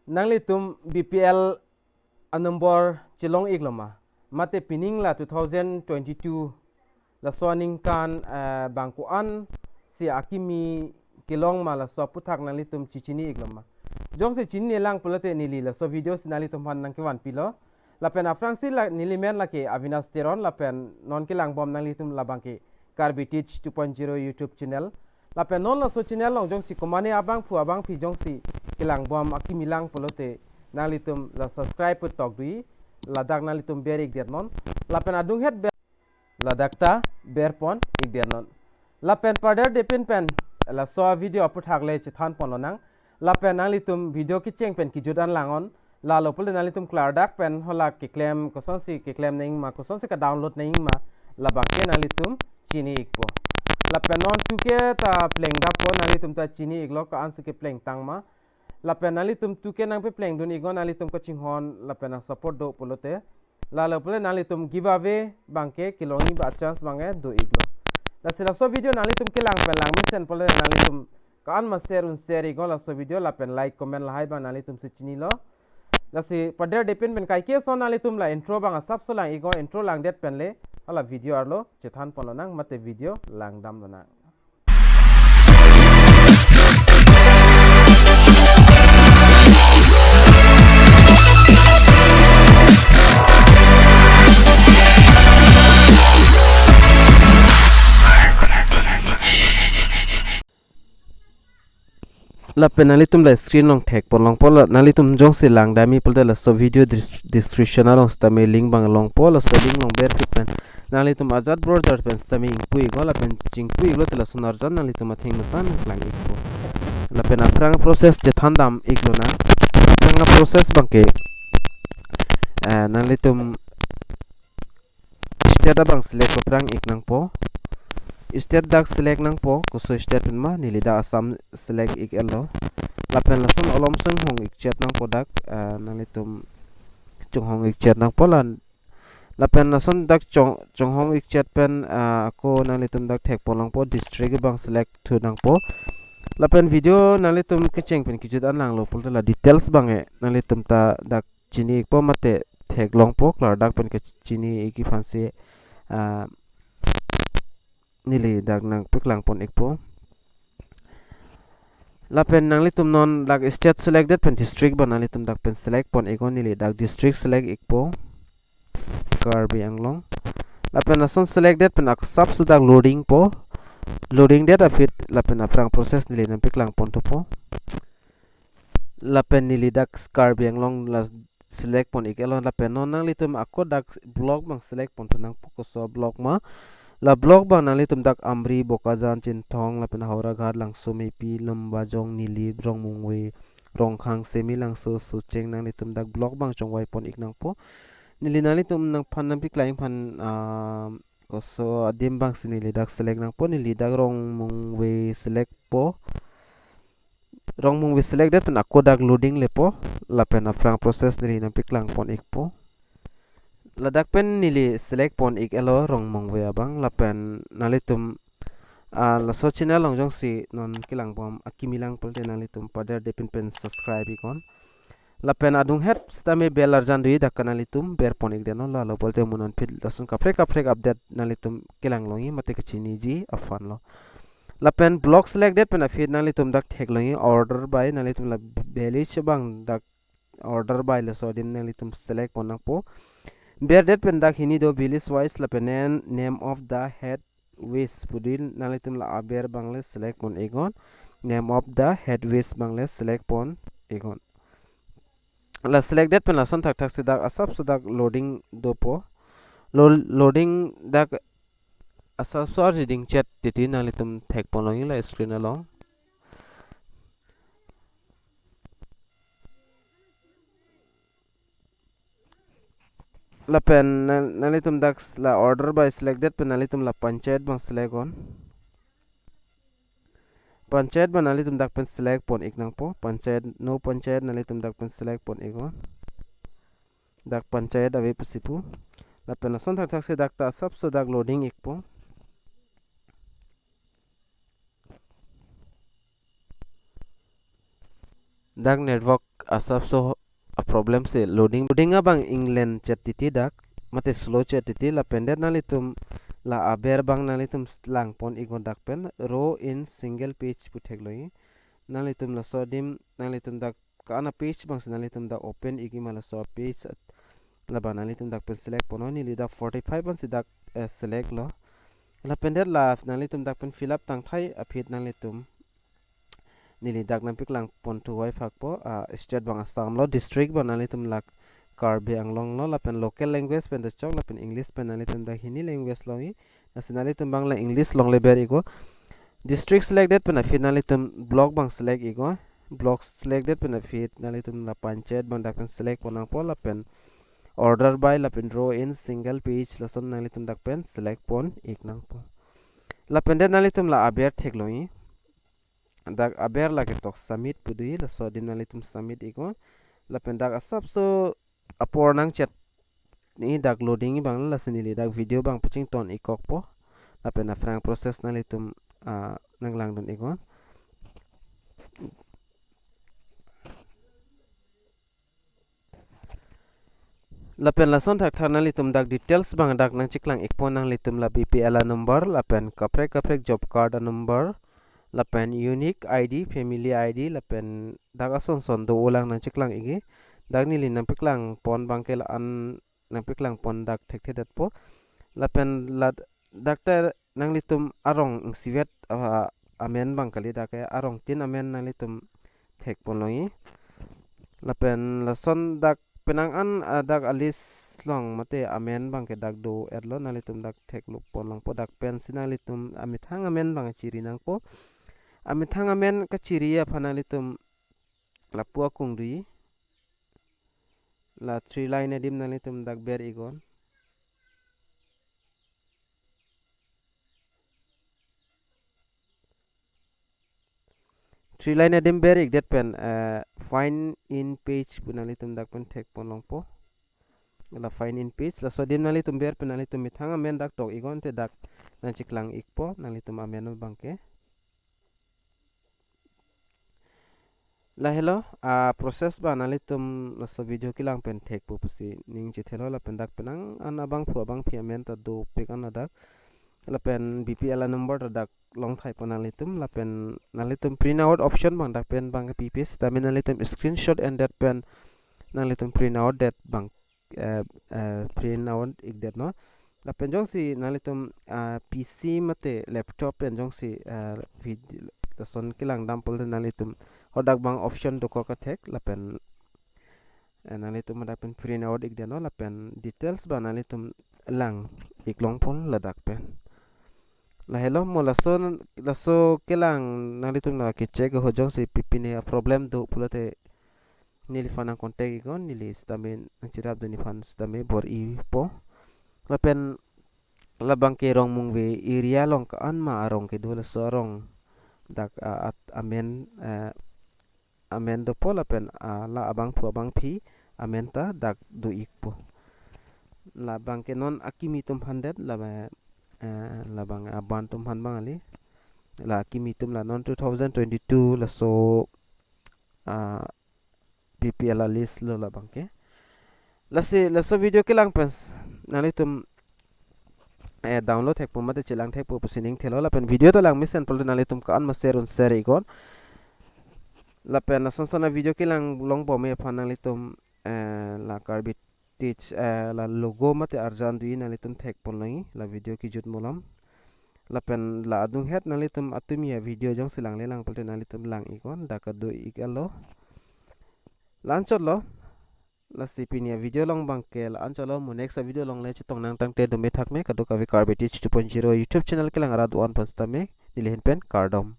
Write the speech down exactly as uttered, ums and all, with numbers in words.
Nanglitum B P L a number chelong-ikloma? Mate pining la two thousand twenty-two laso aningkan, eh, bang ko-ansi akimi kelong ma, laso aputhak nanglitum chechini-ikloma? Jongsi chinilang pulote neli laso video si nanglitum aphan nangkevanpilo. Lapen aphrangsi la neli men lake Avinash Teron, lapen non kelangbom nanglitum labang ke Karbi Teach two point zero YouTube channel. Lapen non laso channel along jongsi komane abangphu abangphi jongsi kelangbom akimi lang pulote nanglitum la subscribe pu tokdui, ladak nanglitum ber-ikdet non. Lapen adunghet ber, ladak ta berpon-ikdet non. Lapen parderdepin pen laso video aputhak le chethanponlonang. Lapen nanglitum video kecheng pen kejut an lang-on. Lalo pulote nanglitum klardak pen hala keklem, kosonsi keklem nangma, kosonsi ka-download nangma, labang ke nanglitum chini-ikpo. Lapen non two K ta plengdappo, nanglitum ta chini-iklo ko-ansi keplengtang ma. Lapen nanglitum two K nangpeplengdun-iknon, nanglitum kachinghon lapen nang support do pulote. Lalo pulote nanglitum giveaway bang ke kelongji ba chance bang ke do-iklo. Lasi laso video nanglitum kelang pen langmesen pulote nanglitum ko-an ma share un share-iknon laso video, lapen like, comment lahai bang nanglitum si chinilo. Lasi parderdepin pen kaike ason nanglitum la intro bang asapso lang-iknon, intro langdet pen le hala video arlo chethanponlonang mate video langdamlonang. Lapen nanglitum la screen along thekponlongpo, la nanglitum jongsi langdamji pulote laso video dis-, description along sitame link bang longpo, laso link along berphi pen nanglitum ajat browser pen sitame ingpu-iknon, lapen chingpu-iklote lason arjan nanglitum athengno ta nangklang-ikpo. Lapen aphrang process chethandam-iklonang. Aphrang a-process bang ke, eh, nanglitum state abang select paphrang-ik nangpo. State dak select nangpo, koso state pen ma, neli dak Assam select-ik-etlo. Lapen lason olom chonghong-ikchet nangpo dak, ah, nanglitum chonghong-ikchet nangpo la. Lapen lason dak chong, chonghong-ikchet pen, ah, ako nanglitum dak thekponlongpo, district abang select thu nangpo. Lapen video nanglitum kecheng pen kejut an langlo pulote la details bang ke nanglitum ta dak chini-ikpo mate theklongpo, klardak pen kachini-ikji aphansi, ah, neli dak nangpeklangpon-ikpo. Lapen nanglitum non dak state selectdet pen district bang nanglitum dak pen select pon-iknon, neli dak district select-ikpo, Karbi Anglong. Lapen lason selectdet pen asapso dak loadingpo, loadingdet aphi lapen aphrang process neli nangpeklangpon thupo. Lapen neli dak Karbi Anglong la select pon-ik-etlo, lapen non nanglitum ako dak block bang select pon thu nangpo, koso block ma. La block bang nanglitum dak Amri, Bokajan, Chinthong, lapen Howraghat, Langso, Mepi, Lumbajong, Nilip, Rongmongve, Rongkhang, Semelangso, Socheng, nanglitum dak block bang chongvai pon-ik nangpo. Neli nanglitum nangphan nangpeklang aphan, ah, koso adim bangsi neli dak select nangpo, neli dak Rongmongve select po. Rongmongve selectdet pen ako dak loading lepo, lapen aphrang process neli nangpeklangpon-ikpo. Ladak pen neli select pon-ik-etlo Rongmongve abang, lapen nanglitum, ah, laso channel along jongsi non kelangbom akimi lang pulote nanglitum parderdepin pen subscribe-iknon. Lapen adunghet sitame bell arjan dui, dak ke nanglitum berpon-ikdet non, lalo pulote mo non aphi lason kaprek kaprek update nanglitum kelanglongji mate kachiniji aphanlo. Lapen block selectdet pen aphi nanglitum dak theklongji order by, nanglitum la village bang dak order by laso adim nanglitum select pon nangpo. Berdet pen dak hini do village wise lapen name, name of the head waste pu dei, nanglitum la aber bang le select pon-iknon. Name of the head waste bang le select pon-iknon. La selectdet pen lason thakthaksi dak asapso dak loading dopo. Lo-, loading dak asapso arjiding chet titi, nanglitum thekponlongji la screen along. Lapen nang-, nanglitum dak la order by selectdet pen nanglitum la panchayat bang select-iknon. Panchayat bang nanglitum dak pen select pon-ik nangpo. Panchayat, no panchayat, nanglitum dak pen select pon-iknon. Dak panchayat ave pusi pu. Lapen lason thakthaksi dak ta asapso dak loading-ikpo. Dak network asapso a problem si loading, loading abang inglen chet titi dak, mate slow chet titi, lapen det nanglitum la aber abang nanglitum langpon iknon dak pen row in single page pu theklongji. Nanglitum laso adim nanglitum dak ko-an a page abang si nanglitum dak open ikji ma laso page at-, labang nanglitum dak pen select ponnon, neli dak forty-five ansi dak, eh, select lo. Lapen det la nanglitum dak pen fill up tangthai aphi nanglitum neli dak nangpaklang pon thu wai phak po, ah, state abang Assam lo, district abang nanglitum la Karbi Anglong lo, lapen local language pen dochok, lapen English pen nanglitum dak Hindi language longji. Lasi nanglitum abang la English longle ber iknon. District select det pen aphi nanglitum block abang select iknon. Block select det pen aphi nanglitum la panchayat abang dak pen select pon nangpo, lapen order by lapen row in single page lason nanglitum dak pen select pon ik nangpo. Lapen det nanglitum la aber theklongji. Dak aber lake tok submit pu doji, laso adim nanglitum submit iknon. Lapen dak asapso apor nangchet ni dak loading abang, lasi neli dak video abang pachington ikkokpo. Lapen aphrang process nanglitum, ah, nanglangdun iknon. Lapen lason thakthak nanglitum dak details abang dak nangcheklang ikpo, nanglitum la B P L a number, lapen kaprek kaprek job card a number, lapen unique I D, family I D, lapen dak ason son do-olang nangcheklang ikji. Dak neli nangpaklang pon abangke la-an nangpaklang pon dak thekthe detpo. Lapen la dak ta nanglitum arong ingsivet, ah, amen abang kali, dak ke arong tin amen nanglitum thek ponlongji. Lapen lason dak penang an, ah, dak a list along mate amen abangke dak do-etlo, nanglitum dak thek lo ponlongpo. Dak pensi nanglitum amethang amen abang chiri nangpo. Amethang amen kachiri aphan nanglitum lapu akung doji. La three line adim nanglitum dak ber iknon. Three line adim ber ik det pen, eh, find in page pu nanglitum dak pen thek ponlongpo. La find in page, laso adim nanglitum ber pen nanglitum methang amen dak tok iknon, te dak nangcheklang ikpo nanglitum amen abangke. Lahelo, ah, process abang nanglitum laso video kelang pen thekpo pusi ning chethelo, lapen dak penang an abangphu abangphi amen ta dopik an ladak. Lapen B P L a number ta dak longthai pon nanglitum, lapen nanglitum print out option abang dak pen abang pipi sitame nanglitum screenshot en det pen nanglitum print out det abang, eh, eh, print out ik det non. Lapen jongsi nanglitum, ah, P C mate laptop pen jongsi, ah, vid-, lason kelang dam pulote nanglitum hadak abang option dokok kathek, lapen, eh, nanglitum hadak pen print out ik det non, lapen details abang nanglitum lang ik longpon ladak pen. Lahelo, mo laso, laso kelang nanglitum la kecheck ho, jongsi pipine a problem do pulote neliphan nang contact iknon, neli sitame nangcherapdun neliphan sitame bor-ipo. Lapen labangke Rongmongve area along ko-an ma arong kedo, laso arong dak, ah, at amen, eh, amen dopo, lapen, ah, la abangphu abangphi amen ta dak do ikpo. Labangke non akimi atum aphan det, laba, eh, labang aban atum aphan abang kali. La akimi atum la non two thousand twenty-two laso, ah, B P L a list lo labangke. Lasi laso video kelang pen s-, nanglitum, eh, download thekpo mate chelang thekpo pusi ning thelo, lapen video ta langmesen pulote nanglitum ko-an ma share un share iknon. Lapen lason son a video kelang longbom aphan nanglitum, eh, la Karbi Teach, eh, la logo mate arjan doji nanglitum thek ponlongji la video kejut malom. Lapen la adunghet nanglitum atumi a video jongsi langle lang pulote nanglitum lang iknon, dak kedo ik alo. La-anchotlo. Lasi pini a video along abangke la-anchotlo, mo next a video along le chetong nang tangte dome thakme, kadokave Karbi Teach two point zero YouTube channel kelang arat do-an aphan sitame neli ahin pen kardom.